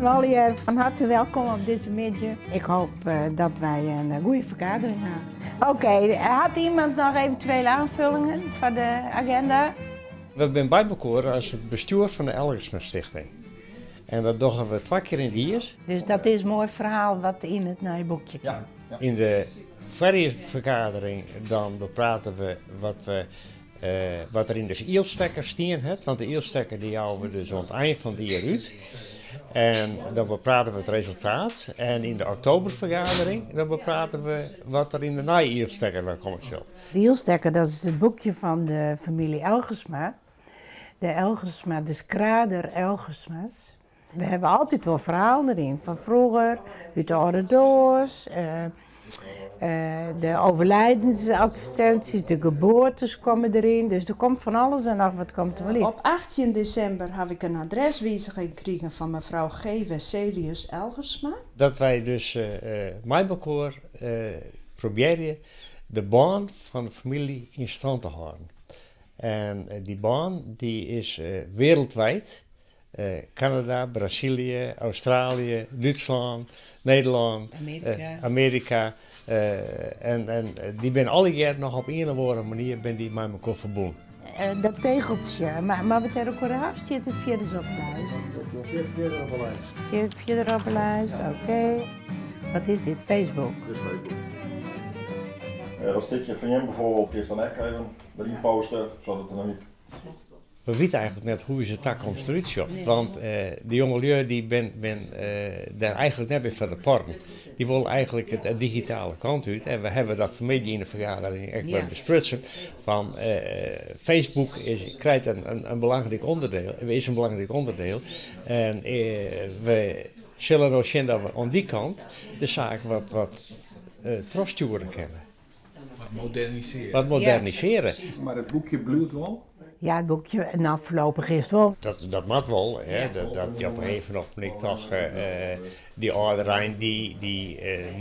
Allegear fan harte welkom op dizze middei. Ik hoopje dat wy in goede fergadering ha. Oké, hat iemand noch eventuele aanvullingen foar de agenda? We binne by elkoar as it bestjoer fan de Elgersma Stichting. En dat dogge we twa kear yn it jier. Dus dat is in moai ferhaal wat yn it nije boekje kin. Yn de foarjiersfergadering dan beprate we wat we wat der yn de jildstekker stien hat, want de jildstekker dy jouwe we dus oan it ein fan it jier út. En dan beprate we it resultaat. En yn de oktoberfergadering dan beprate we wat der yn de nije jildstekker wer komme sil. De jildstekker, dat is it boekje fan de famylje Elgersma. De Elgersma, de Skraarder Elgersma's. We hawwe altyd wol ferhalen deryn, fan froeger, út de âlde doas, de overlijdensadvertenties, de geboartes komme deryn. Dus der komt fan alles en noch wat komt der wol yn. Op 18 desimber haw ik in adreswiziging krigen fan mefrou G. Wesselius Elgersma. Dat wy dus mei elkoar probearje de bân fan de famylje yn stân te hâlden. En dy bân dy is wereldwijd. Kanada, Brazilië, Australië, Dútslân, Nederlân, Amearika. En dy binne allegear noch op ien of oare manier binne dy mei mekoar ferbûn. Dat tegeltsje, mar wat dêr ook oer stiet it fierders op de lijst? Stiet fierder op de lijst. Stiet fierder op de lijst, oké. Wat is dit, Facebook? Dit is Facebook. Dat stikje fan jim bijvoorbeeld kinst dan ek even deryn poste, sadat er noch net. We witte eigentlik net hoe ús takomst derút sjocht, want de jongelju dy bin bin dêr eigentlik net mear foar de porren. Dy wolle eigentlik de digitale kant út en we hawwe dat fanmiddei yn de fergadering ek wer besprutsen fan Facebook is krijt in belangryk ûnderdiel, is in belangryk ûnderdiel en we sille no sjen dat we oan dy kant de saak wat wat trochstjoere kinne. Wat modernisearje. Wat modernisearje. Mar it boekje bliuwt wol? Ja, it boekje, no foarlopich earst wol. Dat moat wol, hè, dat je op in gegeven ogenblik toch dy âlderein dy't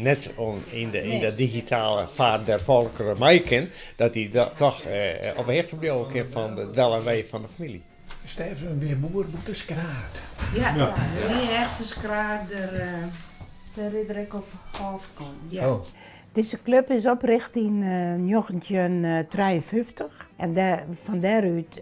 net yn de digitale vaart der volkeren mei kin, dat dy toch op 'e hichte bliuwe kin fan it wel en wee fan de famylje. Steven wie boer bûten Skraard. Ja, wie echte Skraarder. Dêr is er ek op hôf kommen. Ja. Dizze klup is oprjochte yn 1953 en fan dêrút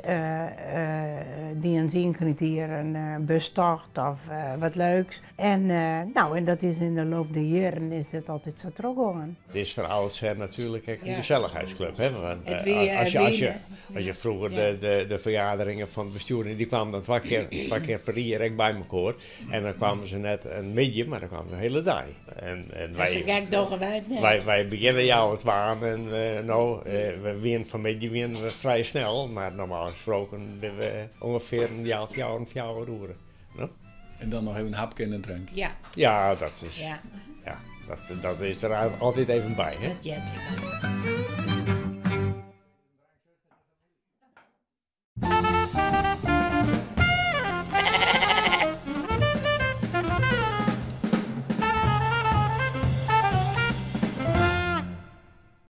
dienen se ien kear yn it jier in bustocht of wat leuks. En no, en dat is yn de loop der jierren is dit altyd sa trochgongen. It is fan oudsher natuerlik ek in gesellichheidsklub. Hè? Want as je, as je froeger de fergaderingen fan it bestjoer, dy kwamen dan twa kear per jier ek by mekoar. En dan kwamen se net in middei, mar dan kwamen se in hiele dei. En wy, sa gek dogge wy it net. Wy begjinne healwei twaen en no, we wienen fanmiddei wienen we frij snel, mar normaal gesproken binne we ûngefear in healwei fjouwer, fjouwer oere. No? En dan noch even in hapke en in drankje. Ja. Ja, dat is, ja. Dat is der altyd even by. Hè? Dat heart derby.